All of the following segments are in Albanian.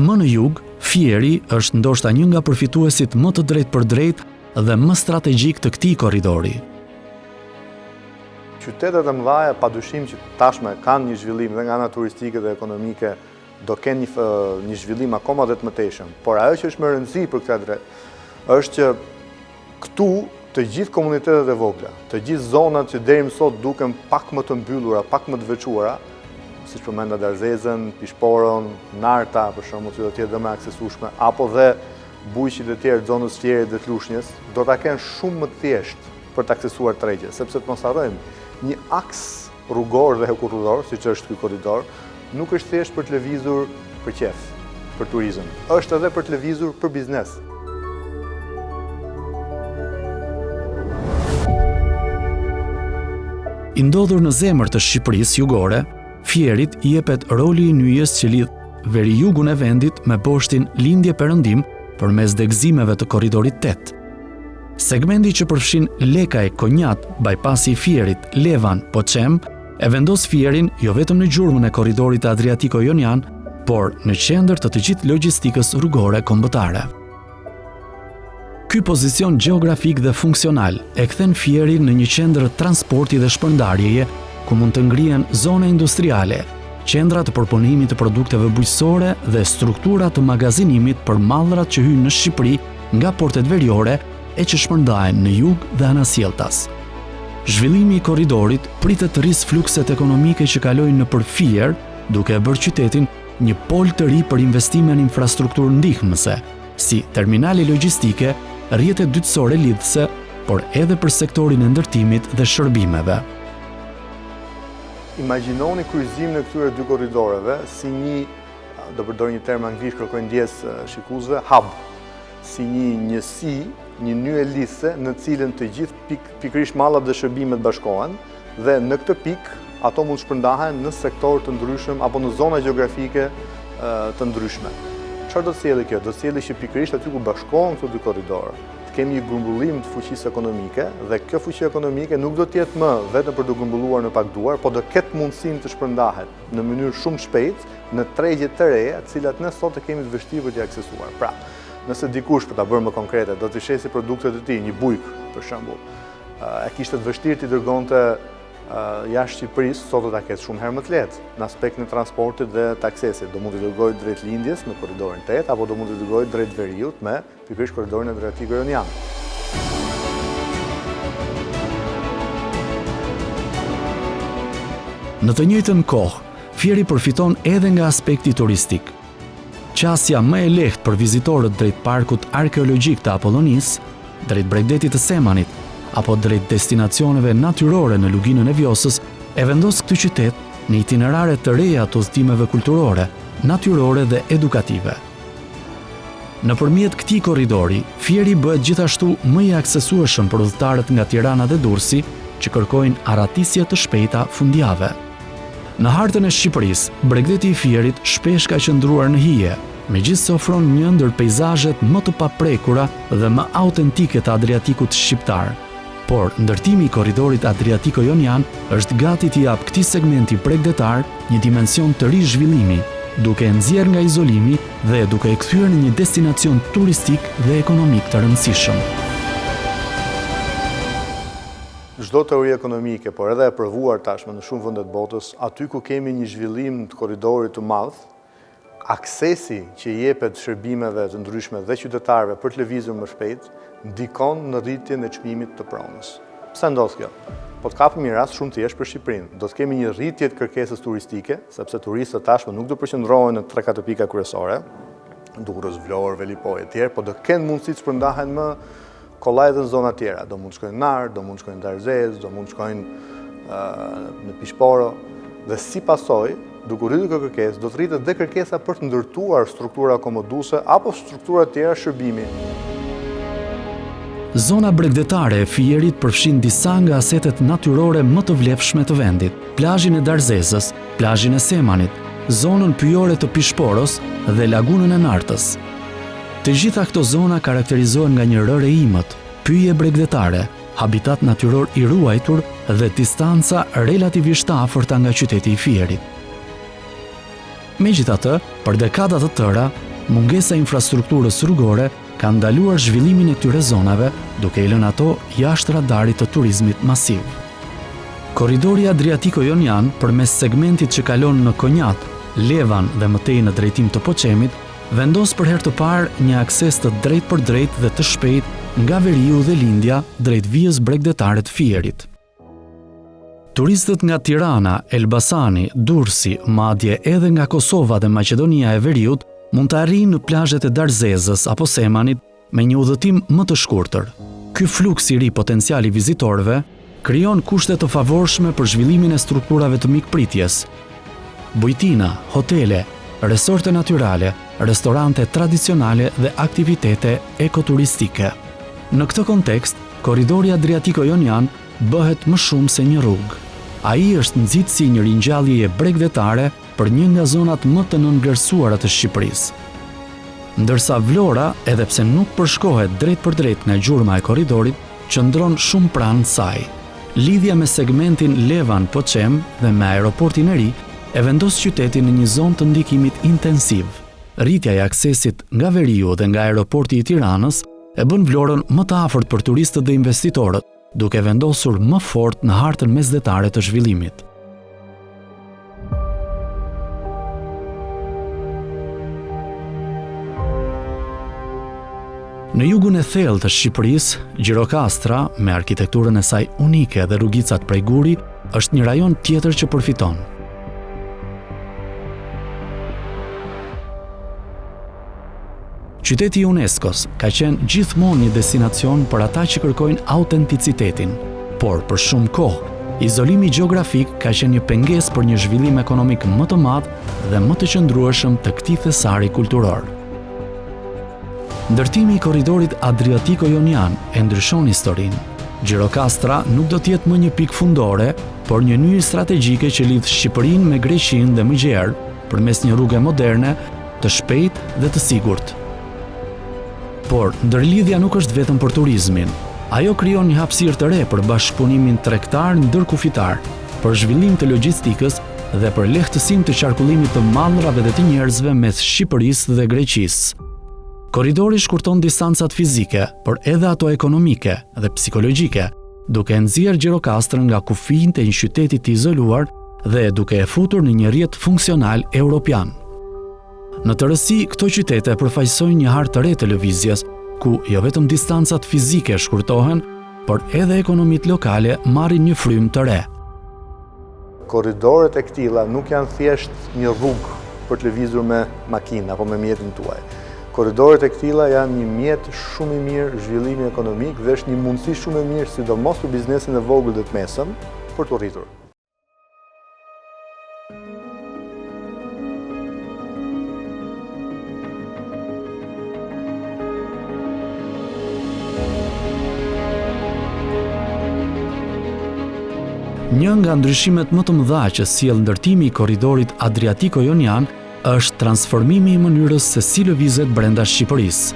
Më në jug, Fieri është ndoshta një nga përfituesit më të drejtpërdrejtë dhe më strategjikë të këtij korridori. Qytetet e mëdha padyshim që tashmë kanë një zhvillim dhe nga ana turistike dhe ekonomike do kenë një, një zhvillim akoma dhe të mëtejshëm. Por ajo që është më rëndësi për këtë drejt, është që këtu të gjithë komunitetet e vogla, të gjithë zonat që deri më sot duken pak më të mbyllura, pak më të veçuara, siç përmenda Darzezën, Pishporon, Narta, për shembull, që do të jetë dhe më aksesueshme, apo dhe bujqit e tjerë të zonës Fierit dhe të Lushnjës, do ta kenë shumë më të thjeshtë për të aksesuar tregje, sepse të mos harrojmë, një aks rrugor dhe hekurudhor, siç është ky korridor, nuk është thjesht për të lëvizur për qejf, për turizëm, është edhe për të lëvizur për biznes. I ndodhur në zemër të Shqipërisë jugore, Fierit i jepet roli i nyjës që lidh veri-jugun e vendit me boshtin lindje-perëndim përmes degëzimeve të korridorit 8. Segmenti që përfshin Lekaj, Konjat, Bajpasi i Fierit, Levan, Poçem, e vendos Fierin jo vetëm në gjurmën e korridorit Adriatiko-Jonian, por në qendër të të gjithë logjistikës rrugore kombëtare. Ky pozicion gjeografik dhe funksional e kthen Fierin në një qendër transporti dhe shpërndarjeje ku mund të ngrihen zona industriale, qendra të përpunimit të produkteve bujqësore dhe struktura të magazinimit për mallrat që hyjnë në Shqipëri nga portet veriore e që shpërndahen në jug dhe anasjelltas. Zhvillimi i korridorit pritet të rrisë flukset ekonomike që kalojnë nëpër Fier, duke e bërë qytetin një pol të ri për investime në infrastrukturë ndihmëse, si terminale logjistike, rrjete dytësore lidhëse, por edhe për sektorin e ndërtimit dhe shërbimeve. Imagjinoni kryqëzimin e këtyre dy korridoreve si një do përdor një term anglisht, kërkoj ndjesë shikuesve, hub, si një njësi, një nyje lidhëse në cilën të gjithë pik, pikërisht mallat dhe shërbimet bashkohen dhe në këtë pikë ato mund të shpërndahen në sektorë të ndryshëm apo në zona gjeografike të ndryshme. Çfarë do të sjellë kjo? Do të sjellë që pikërisht aty ku bashkohen këto dy korridore, të kemi një grumbullim të fuqisë ekonomike dhe kjo fuqi ekonomike nuk do të jetë më vetëm për të grumbulluar në pak duar, po do ketë mundësinë të shpërndahet në mënyrë shumë të shpejtë në tregje të reja, të cilat ne sot e kemi të vështirë për t'i aksesuar. Pra, nëse dikush për ta bërë më konkrete, do të shesë produktet e tij, një bujk, për shembull, e kishte të vështirë t'i dërgonte jashtë Shqipërisë, sot do ta ketë shumë herë më të lehtë në aspektin e transportit dhe të aksesit. Do mund t'i dërgojë drejt lindjes me korridorin 8 apo do mund t'i dërgojë drejt veriut me pikërisht korridorin Adriatiko-Jonian. Në të njëjtën kohë, Fieri përfiton edhe nga aspekti turistik. Qasja më e lehtë për vizitorët drejt Parkut Arkeologjik të Apollonisë, drejt bregdetit të Semanit, apo drejt destinacioneve natyrore në luginën e Vjosës, e vendos këtë qytet në itinerare të reja të udhëtimeve kulturore, natyrore dhe edukative. Nëpërmjet këtij korridori, Fieri bëhet gjithashtu më i aksesueshëm për udhëtarët nga Tirana dhe Durrësi që kërkojnë arratisje të shpejta fundjave. Në hartën e Shqipërisë, bregdeti i Fierit shpesh ka qëndruar në hije, megjithëse ofron një ndër peizazhet më të paprekura dhe më autentike të Adriatikut shqiptar. Por, ndërtimi i korridorit Adriatiko-Jonian është gati t'i japë këtij segmenti bregdetar një dimension të ri zhvillimi, duke e nxjerrë nga izolimi dhe duke e kthyer në një destinacion turistik dhe ekonomik të rëndësishëm. Çdo teori ekonomike, por edhe e provuar tashmë në shumë vende të botës, aty ku kemi një zhvillim të korridorit të madh, Aksesi që i jepet shërbimeve të ndryshme dhe qytetarëve për të lëvizur më shpejt, ndikon në rritjen e çmimit të pronës. Pse ndodh kjo? Po të kapim një rast shumë të thjeshtë për Shqipërinë. Do të kemi një rritje të kërkesës turistike, sepse turistët tashmë nuk do përqendrohen në 3-4 pika kryesore, Durrës, Vlorë, Velipojë etj, po do kenë mundësi të shpërndahen më kollaj edhe në zona tjera. Do mund të shkojnë në Nartë, do mund të shkojnë në Darzezë, do mund të shkojnë në Pishporo dhe si pasojë, duke u rritur kjo kërkesë, do të rritet dhe kërkesa për të ndërtuar struktura akomoduese apo struktura të tjera shërbimi. Zona bregdetare e Fierit përfshin disa nga asetet natyrore më të vlefshme të vendit, plazhin e Darzezës, plazhin e Semanit, zonën pyjore të Pishporos dhe lagunën e Nartës. Të gjitha këto zona karakterizohen nga një rërë e imët, pyje bregdetare, habitat natyror i ruajtur dhe distanca relativisht të afërta nga qyteti i Fierit. Megjithatë, për dekada të tëra, mungesa e infrastrukturës rrugore ka ndaluar zhvillimin e këtyre zonave, duke i lënë ato jashtë radarit të turizmit masiv. Korridori Adriatiko-Jonian, përmes segmentit që kalon në Konjat, Levan dhe më tej në drejtim të Poçemit, vendos për herë të parë një akses të drejtpërdrejtë dhe të shpejtë nga veriu dhe lindja drejt vijës bregdetare të Fierit. Turistët nga Tirana, Elbasani, Durrësi, madje edhe nga Kosova dhe Maqedonia e Veriut mund të arrijnë në plazhet e Darzezës apo Semanit me një udhëtim më të shkurtër. Ky fluks i ri potencial i vizitorëve krijon kushte të favorshme për zhvillimin e strukturave të mikpritjes, bujtina, hotele, resorte natyrale, restorante tradicionale dhe aktivitete ekoturistike. Në këtë kontekst, Korridori Adriatiko-Jonian bëhet më shumë se një rrugë. Ai është nxitësi i një ringjalljeje bregdetare për një nga zonat më të nënvlerësuara të Shqipërisë. Ndërsa Vlora, edhe pse nuk përshkohet drejtpërdrejt nga gjurma e korridorit, qëndron shumë pranë saj. Lidhja me segmentin Levan-Poçem dhe me aeroportin e ri e vendos qytetin në një zonë të ndikimit intensiv. Rritja e aksesit nga veriu dhe nga aeroporti i Tiranës e bën Vlorën më të afërt për turistët dhe investitorët, duke e vendosur më fort në hartën mesdhetare të zhvillimit. Në jugun e thellë të Shqipërisë, Gjirokastra, me arkitekturën e saj unike dhe rrugicat prej guri, është një rajon tjetër që përfiton. Qyteti i UNESCO-s ka qenë gjithmonë një destinacion për ata që kërkojnë autenticitetin. Por për shumë kohë, izolimi gjeografik ka qenë një pengesë për një zhvillim ekonomik më të madh dhe më të qëndrueshëm të këtij thesari kulturor. Ndërtimi i korridorit Adriatiko-Jonian e ndryshon historinë. Gjirokastra nuk do të jetë më një pikë fundore, por një nyjë strategjike që lidh Shqipërinë me Greqinë dhe më gjerë, përmes një rruge moderne, të shpejtë dhe të sigurt. Por, ndërlidhja nuk është vetëm për turizmin. Ajo krijon një hapësirë të re për bashkëpunimin tregtar ndërkufitar, për zhvillim të logjistikës dhe për lehtësim të qarkullimit të mallrave dhe të njerëzve mes Shqipërisë dhe Greqisë. Korridori shkurton distancat fizike, por edhe ato ekonomike dhe psikologjike, duke e nxjerrë Gjirokastrën nga kufinjtë e një qyteti të izoluar dhe duke e futur në një rrjet funksional europian. Në tërësi, këto qytete përfaqësojnë një hartë të re të lëvizjes, ku jo vetëm distancat fizike shkurtohen, por edhe ekonomitë lokale marrin një frymë të re. Korridoret e këtilla nuk janë thjesht një rrugë për të lëvizur me makinë apo me mjetin tuaj. Korridoret e këtilla janë një mjet shumë i mirë zhvillimi ekonomik dhe është një mundësi shumë e mirë sidomos për biznesin e vogël dhe të mesëm për t'u rritur. Një nga ndryshimet më të mëdha që sjell ndërtimi i korridorit Adriatiko-Jonian është transformimi i mënyrës se si lëvizet brenda Shqipërisë.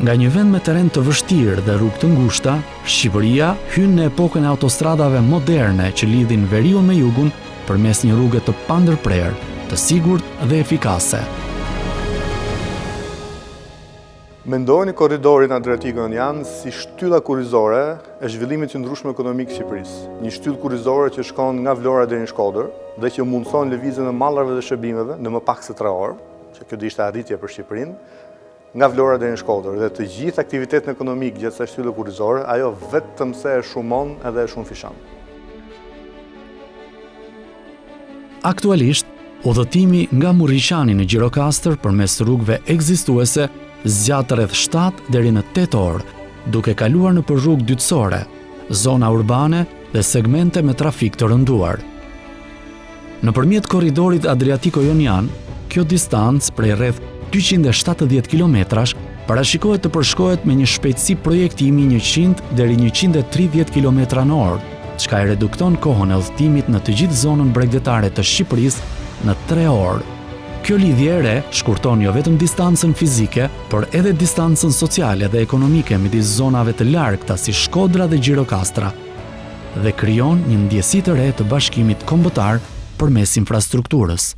Nga një vend me terren të vështirë dhe rrugë të ngushta, Shqipëria hyn në epokën e autostradave moderne që lidhin veriun me jugun përmes një rruge të pandërprerë, të sigurt dhe efikase. Mendojeni korridorin Adriatiko-Jonian si shtylla kurrizore e zhvillimit të qëndrueshëm ekonomik të Shqipërisë. Një shtyllë kurrizore që shkon nga Vlora deri në Shkodër dhe që mundëson lëvizjen e mallrave dhe shërbimeve në më pak se 3 orë, që kjo do ishte arritje për Shqipërinë, nga Vlora deri në Shkodër dhe të gjithë aktivitetin ekonomik gjatë kësaj shtylle kurrizore, ajo vetëm se e shumon edhe e shumëfishon. Aktualisht, udhëtimi nga Murriqani në Gjirokastër përmes rrugëve ekzistuese zgjat rreth 7 deri në 8 orë, duke kaluar nëpër rrugë dytësore, zona urbane dhe segmente me trafik të rënduar. Nëpërmjet korridorit Adriatiko-Jonian, kjo distancë prej rreth 270 kilometrash parashikohet të përshkohet me një shpejtësi projektimi 100 deri 130 kilometra në orë, çka e redukton kohën e udhëtimit në të gjithë zonën bregdetare të Shqipërisë në 3 orë. Kjo lidhje e re shkurton jo vetëm distancën fizike, por edhe distancën sociale dhe ekonomike midis zonave të largëta si Shkodra dhe Gjirokastra dhe krijon një ndjesi të re të bashkimit kombëtar përmes infrastrukturës.